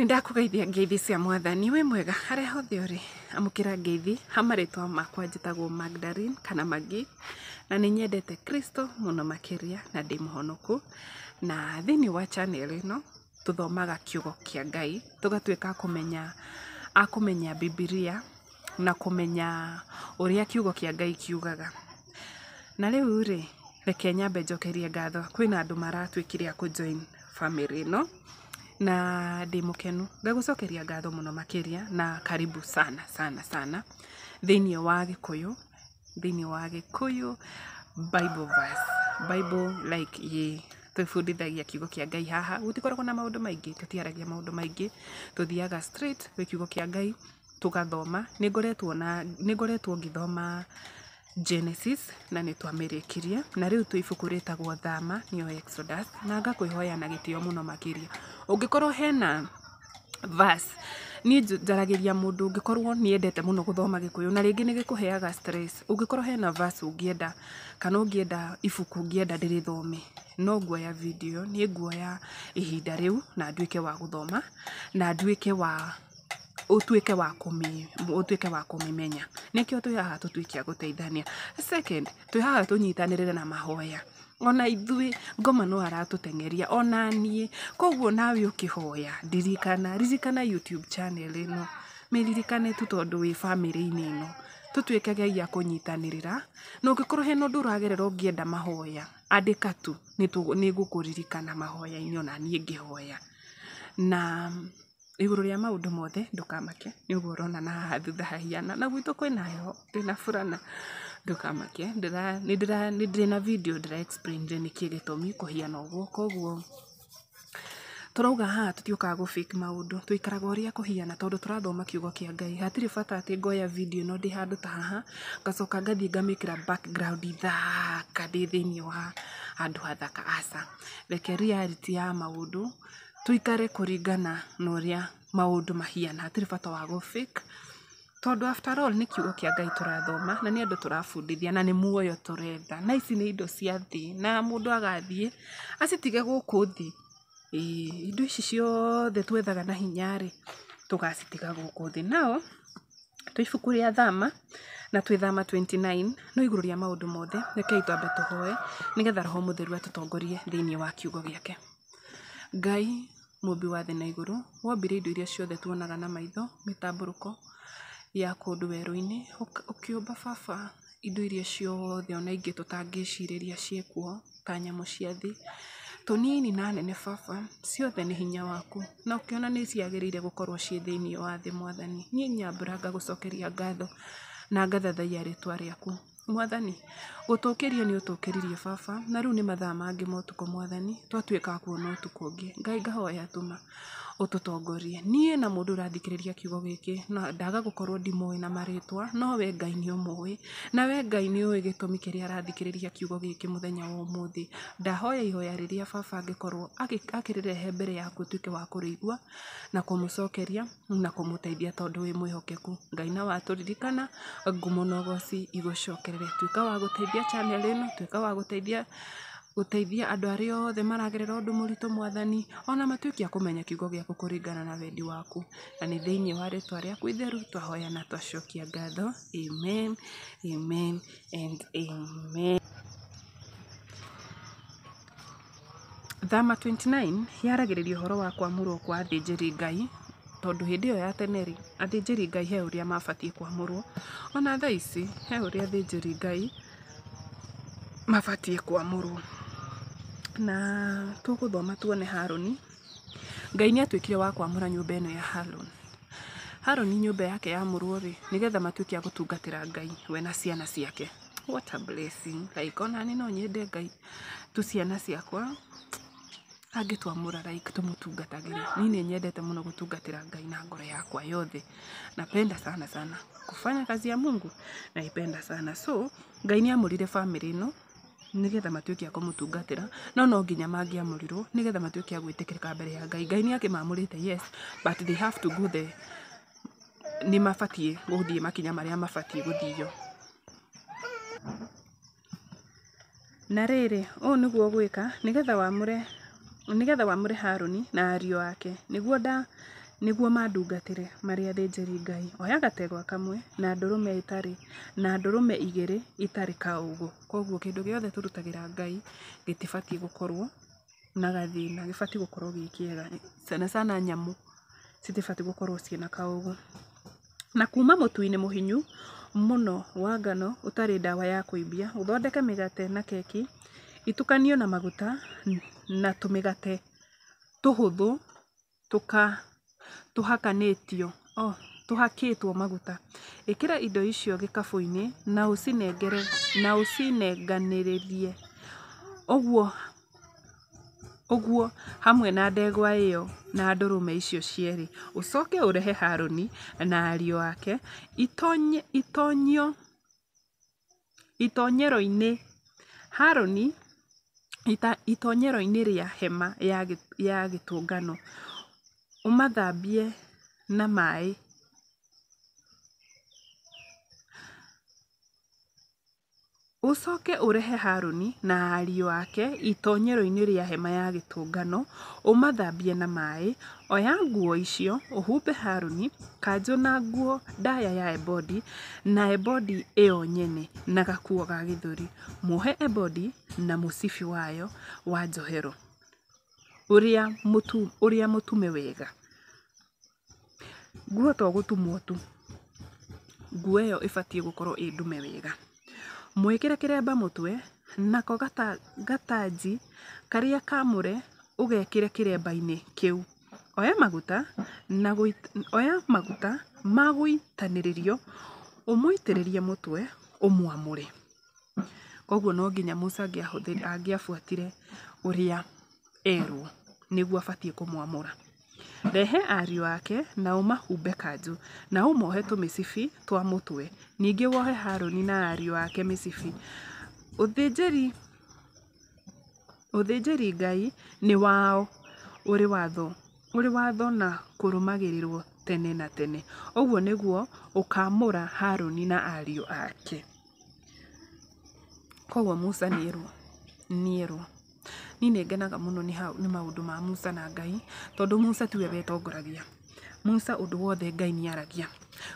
Nĩ ndakũgeithia ngeithi cia Mwathani. Wĩ mwega harĩa hothe ũrĩ, amũkĩra ngeithi. Ha marĩtwa makwa njĩtagwo Magdalene kana Maggie, na nĩ nyendete Kristo mũno makĩria na ndĩ mũhonoku. Na thĩiniĩ wa channel ĩno tũthomaga kiugo kĩa Ngai, tũgatuĩka a kũmenya Bibilia na kũmenya ũrĩa kiugo kĩa Ngai kiugaga. Na rĩu rĩ, reke nyambe njokerie ngatho, kwĩna andũ maratuĩkire a kũ join family ĩno, na ndĩ mũkenu. Ngagũcokeria ngatho mũno makĩria na karibu sana sana sana thĩiniĩ wa Gĩkũyũ, thĩiniĩ wa Gĩkũyũ Bible verse, Bible like ĩĩ twĩbundithagia kiugo kĩa Ngai haha, gũtikoragwo na maũndũ maingĩ, tũtiaragia maũndũ maingĩ, tũthiaga straight gwĩ kiugo kĩa Ngai tũgathoma. Nĩ ngoretwo ngĩthoma Genesis na nĩ twamĩrĩkirie, na rĩu twĩ ibuku rĩtagwo Thama nĩyo Exodus, na ngakwĩhoya na gĩtĩo mũno makĩria, ũngĩkorwo hena verse, niĩ njaragĩria mũndũ ũngĩkorwo nĩ endete mũno gũthoma Gĩkũyũ na rĩngĩ nĩ gĩkũheaga stress, ũngĩkorwo hena verse ũngĩenda kana ũngĩenda ibuku ũngĩenda ndĩrĩthome, no nguoya video, nĩ nguoya ihinda rĩu na nduĩke wa gũthoma, na nduĩke wa ũtuĩke wa ũtuĩke wa kũmĩmenya. Nĩkĩo twĩ haha tũtuĩke a gũteithania. Second, twĩ haha tũnyitanĩrĩre na mahoya. Ona ithuĩ ngoma no aratũteng'eria, ona niĩ. Koguo nawe ũkĩhoya, ndirikana, ririkana YouTube channel ĩno. Mĩririkane tu tondũ wĩ bamĩrĩ-inĩ ĩno. Tũtuĩkage a kũnyitanĩrĩra, na ũngĩkorwo hena ũndũ ũragerera ũngĩenda mahoya, andĩka tu, nĩ ngũkũririkana mahoya-inĩ ona niĩ ngĩhoya. Na igũrũ rĩa maũndũ mothe ndũkamake, nĩ ũguo ũrona na haha thutha hahiana, na gwitũ kwĩna heho, ndĩna burana, ndũkamake, nĩ ndĩna video ndĩra explain nĩkĩ gĩtũmi kũhiana ũguo, koguo tũrauga haha tũtiũkaga gũ fake maũndũ, tũikaraga ũrĩa kũhiana tondũ tũrathoma kiugo kĩa Ngai. Hatirĩ bata atĩ ngoya video ĩno ndĩ handũ ta haha, ngacoka ngathiĩ ngamĩkĩra background thaka ndĩ thĩiniĩ wa handũ hathaka, aca. Reke reality ya maũndũ, tũikare kũringana na ũrĩa maũndũ mahiana, hatirĩ bata wa gũ fake, tondũ after all nĩ kiugo kĩa Ngai tũrathoma, na nĩ andũ tũrabundithia, na nĩ muoyo tũretha, na ici nĩ indo cia thĩ, na mũndũ agathiĩ acitige gũkũ thĩ. Ĩĩ, indo ici ciothe twethaga na hinya rĩ, tũgacitiga gũkũ thĩ. Now, twĩ ibuku rĩa Thama, na twĩ Thama 29, no igũrũ rĩa maũndũ mothe, rekei twambe tũhoe, nĩgetha Roho Mũtheru atũtongorie thĩiniĩ wa kiugo gĩake. Ngai mũmbi wa thĩ na igũrũ, wombire indo iria ciothe tuonaga na maitho, mĩtambũrũko ya kũndũ werũ-inĩ, ũkĩũmba baba indo iria ciothe ona ingĩ tũtangĩcirĩria ciĩkuo ta nyamũ cia thĩ, tũnini na nene baba, ciothe nĩ hinya waku, na ũkĩona nĩ ciagĩrĩire gũkorwo ciĩ thĩiniĩ wa thĩ Mwathani. Niĩ nyambũra ngagũcokeria ngatho na ngathathaiya rĩtwa rĩaku. Mwathani, gũtũkĩria nĩ ũtũkĩririe baba, na rĩu nĩ mathaa mangĩ ma ũtukũ Mwathani, twatuĩka a kuona ũtukũ ũngĩ. Ngai ngahoya tũma ũtũtongorie. Niĩ na mũndũ ũrathikĩrĩria kiugo gĩkĩ, na ndaga gũkorwo ndimũĩ na marĩtwa, no we Ngai nĩ ũmũĩ, na we Ngai nĩ ũĩ gĩtũmi kĩrĩa arathikĩrĩria kiugo gĩkĩ mũthenya wa ũmũthĩ. Ndahoya ihoya rĩrĩa baba angĩkorwo akĩrĩrehe mbere yaku ũtuĩke wa kũrĩigua na kũmũcokeria na kũmũteithia tondũ wĩ mwĩhokeku. Ngai na watũririkana, ngumo na ũgoci igũcokerere. Tuĩka wa gũteithia channel ĩno, tuĩka wa gũteithia gũteithia andũ arĩa othe maragerera ũndũ mũritũ Mwathani, ona matuĩke a kũmenya kiugo gĩaku kũringana na wendi waku. Na nĩ thĩiniĩ wa rĩtwa rĩaku itheru twahoya na twacokia ngatho. Amen, amen and amen. Thama 29 yaragĩrĩria ũhoro wa kwamũrwo kwa athĩnjĩri Ngai, tondũ hĩndĩ ĩyo ya tene rĩ, athĩnjĩri Ngai he ũrĩa mabatiĩ kwamũrwo, ona thaa ici he ũrĩa athĩnjĩri Ngai mabatiĩ kwamũrwo. Na tũgũthoma tuone Harũni, Ngai nĩ atuĩkire wa kwamũra nyũmba ĩno ya Harũni. Harũni nyũmba yake yamũrwo rĩ, nĩgetha matuĩke a gũtungatĩra Ngai we na ciana ciake. What a blessing. Like ona niĩ no nyende Ngai tu ciana ciakwa angĩtwamũra like tũmũtungatagĩre. Niĩ nĩ nyendete mũno gũtungatĩra Ngai na ngoro yakwa yothe. Napenda sana sana kufanya kazi ya Mungu, naipenda sana. So, Ngai nĩ amũrire family ĩno nĩgetha matuĩke a kũmũtungatĩra, no no nginya mangĩamũrirwo nĩgetha matuĩke a gwĩtĩkĩrĩka mbere ya Ngai. Ngai nĩ akĩmamũrĩte yes, but they have to go the nĩ mabatiĩ gũthiĩ makinya marĩa mabatiĩ gũthio. Na rĩrĩ, ũũ nĩguo ũgwĩka nĩgetha wamũre Harũni na ariũ ake, nĩguo nĩguo mandungatĩre marĩ athĩnjĩri-Ngai. Oya gategwa kamwe na ndũrũme ĩtarĩ na ndũrũme igĩrĩ itarĩ kaũũgũ. Koguo kĩndũ gĩothe tũrutagĩra Ngai gĩtibatiĩ gũkorwo na gathĩna, gĩbatiĩ gũkorwo gĩ kĩega. Sana sana nyamũ citibatiĩ gũkorwo ciĩna kaũũgũ. Na kuuma mũtu-inĩ mũhinyu mũno wa ngano ũtarĩ ndawa ya kũimbia, ũthondeke mĩgate na keki itukanio na maguta na tũmĩgate tũhũthũ tũhakanĩtio oh, tũhakĩtwo maguta. Ĩkĩra indo icio gĩkabũ-inĩ na ũcinengere na ũcinenganĩrĩrie ũguo ũguo hamwe na ndegwa ĩyo na ndũrũme icio cierĩ. Ũcoke ũrehe Harũni na ariũ ake itonyio itonyero-inĩ Harũni itonyero-inĩ rĩa hema ya gĩtũngano, ũmathambie na maĩ. Ũcoke ũrehe Harũni na ariũ ake itonyero-inĩ rĩa hema ya gĩtũngano, ũmathambie na maĩ. Oya nguo icio, ũhumbe Harũni kanjũ na nguo ndaya ya ebodi, na ebodi ĩyo nyene na gakuo ga gĩthũri. Muohe ebodi na mũcibi wayo wa njohero ũrĩa mũtume wega. Nguo to gũtumwo tu, nguo ĩyo ĩbatiĩ gũkorwo ĩ ndume wega. Mwĩkĩre kĩremba mũtwe, nako gatanji karĩa kamũre ũgekĩre kĩremba-inĩ kĩu. Oya maguta na oya maguta ma gũitanĩrĩrio ũmũitĩrĩrie mũtwe ũmwamũre. Koguo no nginya Musa angĩabuatire ũrĩa erwo nĩguo abatiĩ kũmwamũra. Rehe ariũ ake na ũmahumbe kanjũ na ũmohe tũmĩcibi twa mũtwe. Ningĩ wohe Harũni na ariũ ake mĩcibi. Ũthĩnjĩri ũthĩnjĩri Ngai nĩ wao ũrĩ watho ũrĩ watho na kũrũmagĩrĩrwo tene na tene. Ũguo nĩguo ũkaamũra Harũni na ariũ ake. Koguo Musa nĩerwo nĩerwo. Niĩ nĩ ngenaga mũno nĩ maũndũ ma Musa na Ngai, tondũ Musa tiwe wetongoragia. Musa ũndũ wothe Ngai nĩ aragia.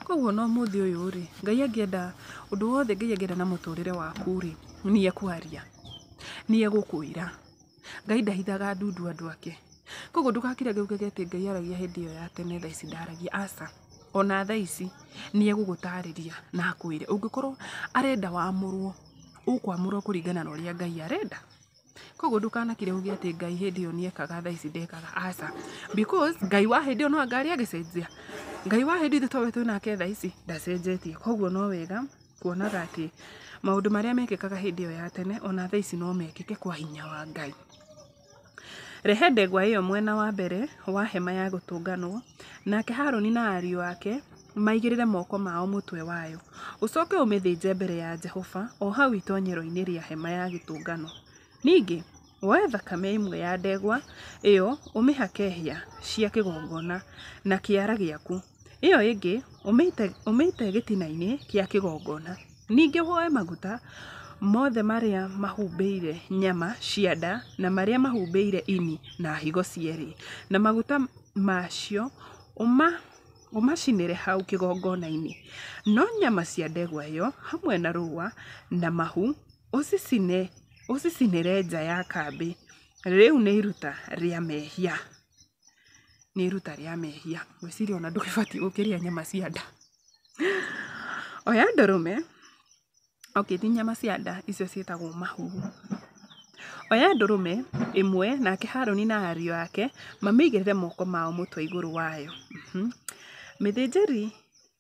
Koguo ona ũmũthĩ ũyũ rĩ, Ngai angĩenda ũndũ wothe Ngai angĩenda na mũtũrĩre waku rĩ, nĩ ekwaria, nĩ egũkwĩra. Ngai ndahithaga ndundu andũ ake. Koguo ndũgakirage ugage atĩ Ngai aragia hĩndĩ ĩyo ya tene thaa ici ndaragia, aca. Ona thaa ici nĩ egũgũtarĩria na akwĩre. Ũngĩkorwo arenda wamũrwo, ũkwamũrwo kũringana na ũrĩa Ngai arenda. Koguo ndũkanakire uge atĩ Ngai hĩndĩ ĩyo nĩekaga thaa ici ndekaga, aca. Because Ngai wa hĩndĩ ĩyo no anga arĩ agĩcenjia. Ngai wa hĩndĩ ĩyo towe twĩ nake thaa ici ndacenjetie. Koguo no wega kuonaga atĩ maũndũ marĩa mekĩkaga hĩndĩ ĩyo ya tene ona thaa ici no mekĩke kwa hinya wa Ngai. Rehe ndegwa ĩyo mwena wa mbere wa hema ya gũtũnganwo, nake Harũni na ariũ ake maigĩrĩre moko mao mũtwe wayo. Ũcoke ũmĩthĩnje mbere ya Jehova o hau itonyero-inĩ rĩa hema ya gĩtũngano. Ningĩ, woe thakame ĩmwe ya ndegwa ĩyo ũmĩhake hĩa cia kĩgongona na kĩara gĩaku, ĩyo ĩngĩ ũmĩite gĩtina-inĩ kĩa kĩgongona. Ningĩ woe maguta mothe marĩa mahumbĩire nyama cia nda na marĩa mahumbĩire ini na higo cierĩ, na maguta macio ũmacinĩre hau kĩgongona-inĩ. No nyama cia ndegwa ĩyo hamwe na rũũa na mahu ũcicinĩre nja ya kambĩ. Rĩu nĩ iruta rĩa mehia. Nĩ iruta rĩa mehia. Ngwĩciria ona ndũgĩbatiĩ gũkĩrĩa nyama cia nda. Oya ndũrũme, okay, ti nyama cia nda, icio ciĩtagwo mahu. Oya ndũrũme ĩmwe nake Harũni na ariũ ake mamĩigĩrĩre moko mao mũtwe igũrũ wayo. Mĩthĩnjĩri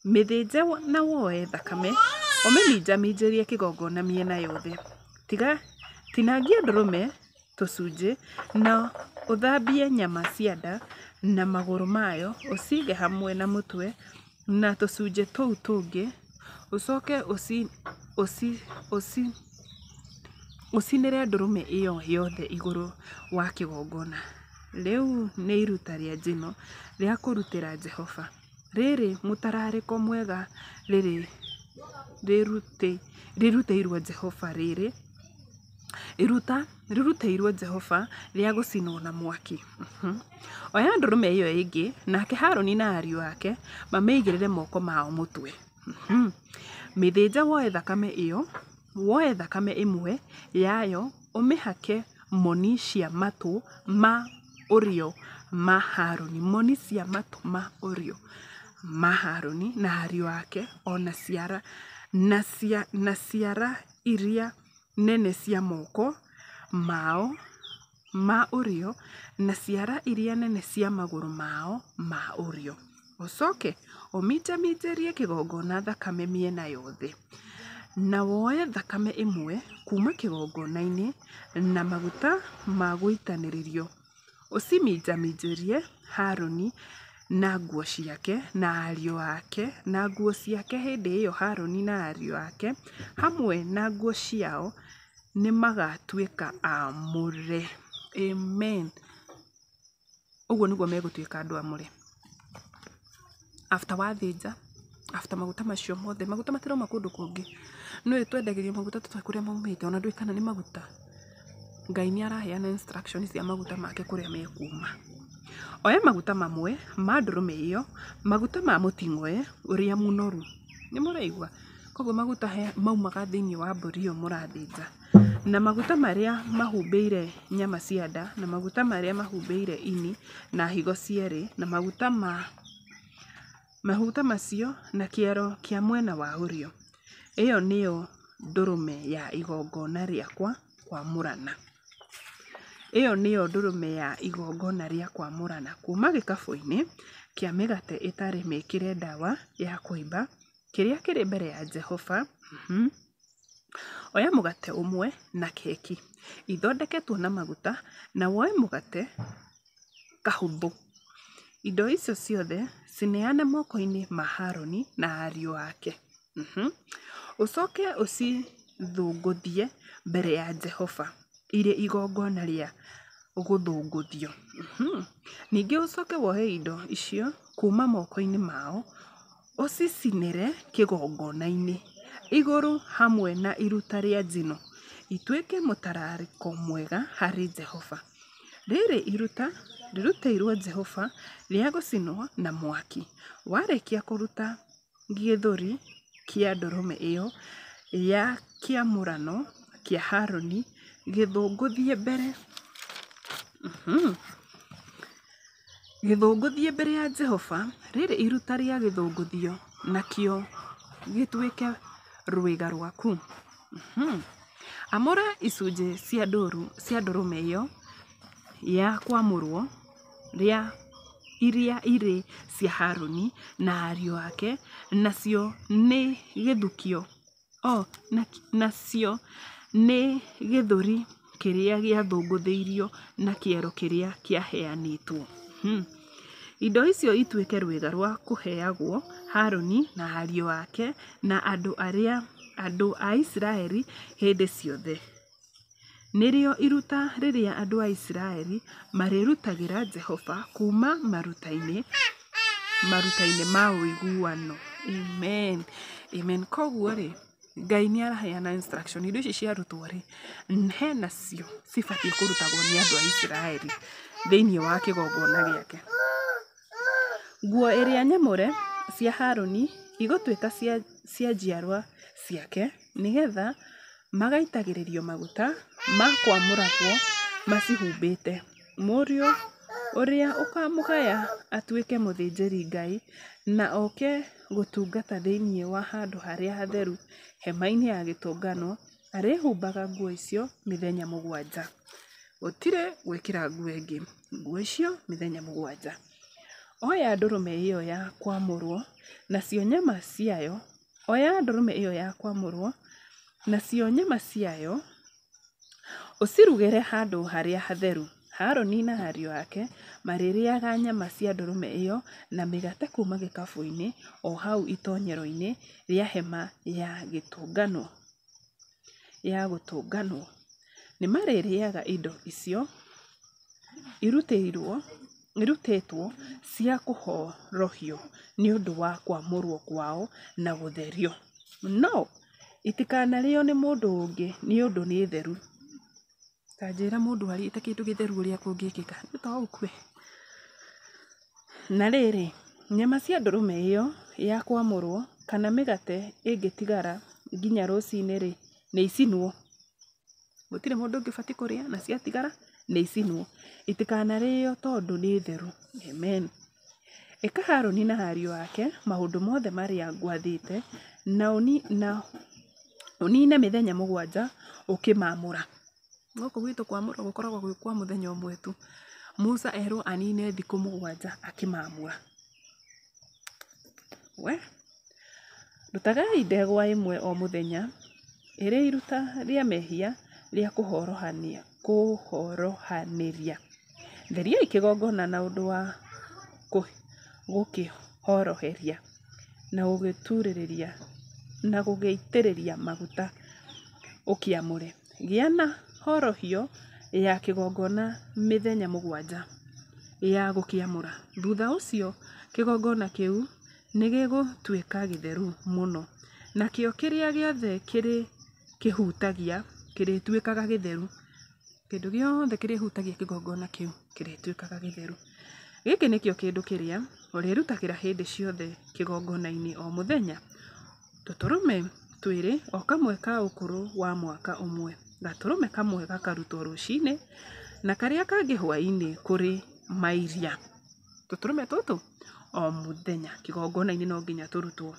mĩthĩnje na woe thakame ũmĩminjaminjĩrie kĩgongona mĩena yothe. Tiga tinangia ndũrũme tũcunjĩ na ũthambie nyama cia nda na magũrũ mayo ũcige hamwe na mũtwe na tũcunjĩ tũu tũngĩ ũcoke ũcinĩre ndũrũme ĩyo yothe igũrũ wa kĩgongona. Rĩu nĩ iruta rĩa njino rĩa kũrutĩra Jehova, rĩrĩ mũtararĩko mwega rĩrutĩirwo Jehova rĩrĩ Iruta rĩrutĩirwo Jehova rĩa gũcinwo na mwaki. Oya ndũrũme ĩyo ĩngĩ, nake Harũni na ariũ ake mamĩigĩrĩre moko mao mũtwe. Mĩthĩnje woe thakame ĩyo, woe thakame ĩmwe yayo ũmĩhake moni cia matũ ma ũrĩo ma Harũni, moni cia matũ ma ũrĩo ma Harũni na ariũ ake, o na ciara na ciara iria nene cia moko mao ma ũrĩo, na ciara iria nene cia magũrũ mao ma ũrĩo. Ũcoke ũminjaminjĩrie kĩgongona thakame mĩena yothe. Na woe thakame ĩmwe kuuma kĩgongona-inĩ na maguta ma gũitanĩrĩrio, ũciminjaminjĩrie Harũni na nguo ciake na ariũ ake na nguo ciake. Hĩndĩ ĩyo Harũni na ariũ ake hamwe na nguo ciao nĩ magatuĩka aamũre. Amen. Ũguo nĩguo megũtuĩka andũ aamũre. After wathĩnja, after maguta macio mothe, maguta matirauma kũndũ kũngĩ. Nĩũĩ twendagĩrio maguta tũtoĩ kũrĩa maumĩte, ona ndũĩ kana nĩ maguta. Ngai nĩ araheana instruction cia maguta make kũrĩa mekuma. Oya maguta mamwe ma ndũrũme ĩyo, maguta ma mũting'oe ũrĩa mũnoru. Nĩ mũraigua? Koguo maguta he maumaga thĩinĩ wa mbũri ĩyo mũrathĩnja. Na maguta marĩa mahumbĩire nyama cia nda, na maguta marĩa mahumbĩire ini na higo cierĩ, na maguta ma maguta macio na kĩero kĩa mwena wa ũrĩo. Ĩyo nĩyo ndũrũme ya igongona rĩakwa kwamũrana. Ĩyo nĩyo ndũrũme ya igongona rĩa kwamũrana kuuma gĩkabũ-inĩ kĩa mĩgate ĩtarĩ mĩkĩre ndawa ya kũimba kĩrĩa kĩrĩ mbere ya Jehova. Oya mũgate ũmwe na keki ithondeketwo na maguta, na woe mũgate kahũthũ. Indo icio ciothe cineane moko-inĩ ma Harũni na ariũ ake. Ũcoke ũcithũngũthie mbere ya Jehova irĩ igongona rĩa gũthũngũthio. Ningĩ ũcoke woe indo icio kuuma moko-inĩ mao, ũcicinĩre kĩgongona-inĩ igũrũ hamwe na iruta rĩa njino, ituĩke mũtararĩko mwega harĩ Jehova. Rĩrĩ iruta rĩrutĩirwo Jehova rĩa gũcinwo na mwaki. Warĩkia kũruta gĩthũri kĩa ndũrũme ĩyo ya kĩamũrano kĩa Harũni, gĩthũngũthie mbere gĩthũngũthie mbere ya Jehova rĩrĩ iruta rĩa gĩthũngũthio, nakĩo gĩtuĩke rwĩga rwaku. Amũra icunjĩ cia ndũru cia ndũrũme ĩyo ya kwamũrwo rĩa iria irĩ cia Harũni na ariũ ake, nacio nĩ gĩthukio o nacio nĩ gĩthũri kĩrĩa gĩathũngũthĩirio na kĩero kĩrĩa kĩaheanĩtwo. Indo icio ituĩke rwĩga rwa kũheagwo Harũni na ariũ ake na andũ arĩa andũ a Isiraeli hĩndĩ ciothe. Nĩrĩo iruta rĩrĩa andũ a Isiraeli marĩrutagĩra Jehova kuuma maruta-inĩ maruta-inĩ ma ũiguano. Amen. Amen. Koguo rĩ, Ngai nĩ araheana instruction. Indo ici ciarutwo rĩ, hena cio cibatiĩ kũrutagwo nĩ andũ a Isiraeli thĩinĩ wa kĩgongona gĩake. Nguo ĩrĩa nyamũre cia Harũni igũtuĩka cia, cia njiarwa ciake nĩgetha magaitagĩrĩrio maguta ma kwamũragwo macihumbĩte. Mũriũ ũrĩa ũkamũgaya atuĩke mũthĩnjĩri-Ngai na oke gũtungata thĩinĩ wa handũ harĩa hatheru hema-inĩ ya gĩtũnganwo, arĩhumbaga nguo icio mĩthenya mũgwanja. Gũtirĩ gwĩkĩra nguo ĩngĩ, nguo icio mĩthenya mũgwanja. Oya ndũrũme ĩyo ya kwamũrwo, nacio nyama ciayo, oya ndũrũme ĩyo ya kwamũrwo, nacio nyama ciayo ũcirugĩre handũ harĩa hatheru. Harũni na ariũ ake marĩrĩaga nyama cia ndũrũme ĩyo na mĩgate kuuma gĩkabũ-inĩ o hau itonyero-inĩ rĩa hema ya gĩtũnganwo ya gũtũnganwo. Nĩ marĩrĩaga indo icio irutĩirwo irutĩtwo cia kũhorohio nĩ ũndũ wa kwamũrwo kwao na gũtherio. No itikanarĩo nĩ mũndũ ũngĩ nĩ ũndũ nĩ theru. Ta njĩra mũndũ arĩte kĩndũ gĩtheru ũrĩa kũngĩkĩka, nĩ to ũkue. Na rĩrĩ, nyama cia ndũrũme ĩyo ya kwamũrwo kana mĩgate ĩngĩtigara nginya rũcinĩ-rĩ, nĩ ĩcinwo. Gũtirĩ mũndũ ũngĩ ũbatiĩ kũrĩa, na ciatigara nĩ icinwo. Itikanarĩo tondũ nĩ theru. Amen. Ĩka Harũni na ariũ ake maũndũ mothe marĩa ngwathĩte, na ũniine mĩthenya 7 ũkĩmaamũra. Gũkũ gwitũ kwamũrwo gũkoragwo gwĩ kwa mũthenya ũmwe tu. Musa erwo anine thikũ 7 akĩmaamũra. We rutagai ndegwa ĩmwe o mũthenya ĩrĩ iruta rĩa mehia rĩa kũhorohanĩria. Theriai kĩgongona na ũndũ wa gũkĩhoroheria na gũgĩitĩrĩria maguta ũkĩamũre. Gĩa na horohio ya kĩgongona mĩthenya 7 ya gũkĩamũra. Thutha ũcio kĩgongona kĩu nĩgĩgũtuĩka gĩtheru mũno, nakĩo kĩrĩa gĩothe kĩrĩkĩhutagia kĩrĩtuĩkaga gĩtheru. Kĩndũ gĩothe kĩrĩhutagia kĩgongona kĩu kĩrĩtuĩkaga gĩtheru. Gĩkĩ nĩkĩo kĩndũ kĩrĩa ũrĩrutagĩra hĩndĩ ciothe kĩgongona-inĩ o mũthenya: tũtũrũme 2, o kamwe ka ũkũrũ wa mwaka ũmwe. Gatũrũme kamwe gakarutwo rũcinĩ na karĩa kangĩ hwaĩ-inĩ kũrĩ mairia. Tũtũrũme tũtũ o mũthenya kĩgongona-inĩ no nginya tũrutwo.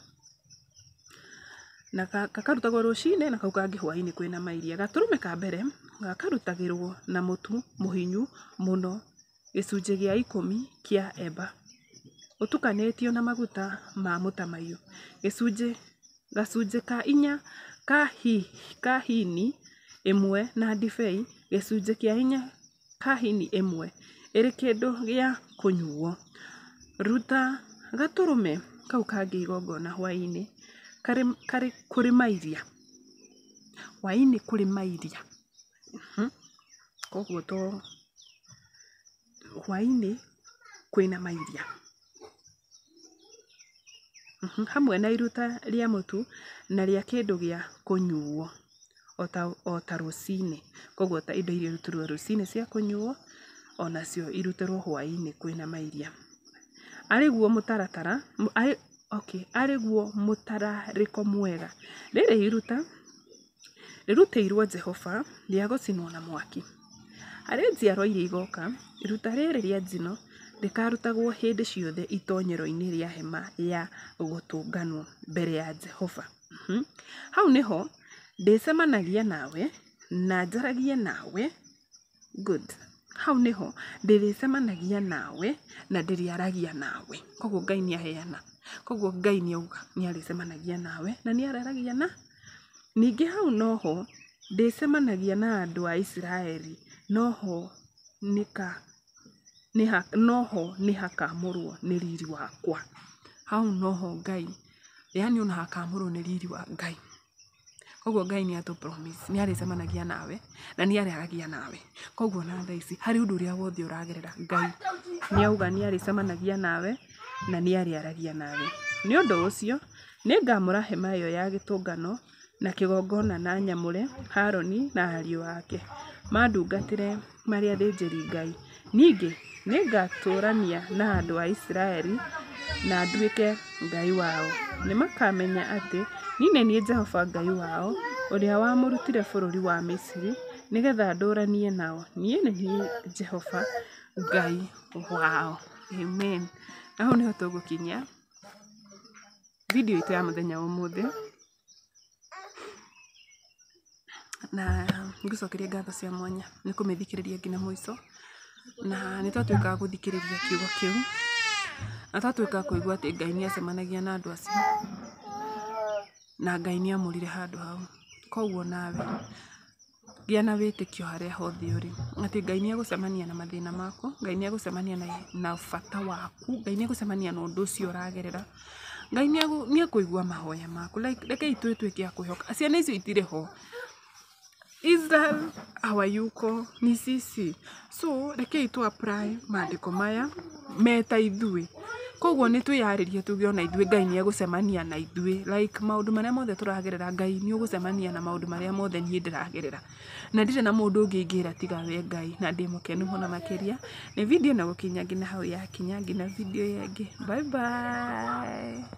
Na gakarutagwo rũcinĩ na kau kangĩ hwaĩ-inĩ kwĩna mairia. Gatũrũme ka mbere gakarutagĩrwo na mũtu mũhinyu mũno gĩcunjĩ gĩa 10 kĩa eba, ũtukanĩtio na maguta ma mũtamaiyũ, gacunjĩ ka 4 ka hini ĩmwe na ndibei gĩcunjĩ kĩa 4 ka hini ĩmwe ĩrĩ kĩndũ gĩa kũnyuuo. Ruta gatũrũme kau kangĩ igongona hwaĩ-inĩ kũrĩ mairia. Hwaĩ-inĩ kũrĩ mairia. Koguo to hwaĩ-inĩ kwĩna mairia. Hamwe na iruta rĩa mũtu na rĩa kĩndũ gĩa kũnyuuo o ta rũcinĩ. Koguo ta indo iria irutirwo rũcinĩ cia kũnyuo onacio irutĩrwo hwaĩ-inĩ kwĩna mairia. Arĩ guo mũtaratara arĩ guo mũtararĩko mwega. Rĩrĩ iruta rĩrutĩirwo Jehova rĩa gũcinwo na mwaki. Harĩ njiarwa iria igooka, iruta rĩrĩ rĩa njino rĩkarutagwo hĩndĩ ciothe itoonyero-inĩ rĩa hema ya gũtũnganwo mbere ya Jehova. Hau nĩho ndĩcemanagia nawe na njaragie nawe. Good. Hau nĩho ndĩrĩcemanagia nawe na ndĩrĩaragia nawe. Koguo Ngai nĩaheana. Koguo Ngai nĩauga nĩarĩcemanagia nawe na nĩarĩaragia na. Ningĩ hau noho ndĩcemanagia na andũ a Isiraeli, noho nĩhakamũrwo nĩ riri wakwa. Hau noho Ngai, yani ona hakamũrwo nĩ riri wa Ngai. Koguo Ngai nĩ atũ promise nĩarĩcemanagia nawe na nĩarĩaragia nawe. Koguo na thaa ici harĩ ũndũ ũrĩa wothe ũragerera, Ngai nĩauga nĩarĩcemanagia nawe na nĩarĩaragia nawe. Nĩ ũndũ ũcio nĩngamũra hema ĩyo ya gĩtũngano na kĩgongona na nyamũre Harũni na ariũ ake mandungatĩre marĩ athĩnjĩri Ngai. Ningĩ nĩngatũũrania na andũ a Isiraeli na nduĩke Ngai wao. Nĩmakamenya atĩ niĩ nĩ niĩ Jehova Ngai wao, ũrĩa wamũrutire bũrũri wa Misiri nĩgeetha ndũũranie nao. Niĩ nĩ niĩ Jehova Ngai wao. Amen. Na hau nĩho tũgũkinyia video itũ ya mũthenya wa ũmũthĩ. Na ngũcokeria ngatho cia mwanya nĩ kũmĩthikĩrĩria nginya mũico. Na nĩ twatuĩka a gũthikĩrĩria kiugo kĩu na twatuĩka a kũigua atĩ Ngai nĩ acemanagia na andũ acio na Ngai nĩ amũrire handũ hau. Koguo nawe gĩa na wĩtĩkio harĩa hothe ũrĩ atĩ Ngai nĩ egũcemania na mathĩna maku, Ngai nĩ egũcemania na bata waku, Ngai nĩ egũcemania na ũndũ ũcio ũragerera. Ngai nĩ ekũigua mahoya maku. Like rekei twĩtuĩke a kwĩhoka. Ciana icio itirĩ ho. Israel hawayuko ni sisi. So rekei tu apply maandĩko maya meta ithuĩ. Koguo nĩ twĩyarĩrie tuge ona ithuĩ Ngai nĩ egũcemania na ithuĩ, like maũndũ marĩa mothe tũragerera Ngai nĩ ũgũcemania na maũndũ marĩa mothe niĩ ndĩragerera. Na ndirĩ na mũndũ ũngĩ ingĩra tiga we Ngai, na ndĩ mũkenu mũno makĩria nĩ video ĩno gũkinya nginya hau yakinya, nginya video ĩyo ĩngĩ. Bye bye.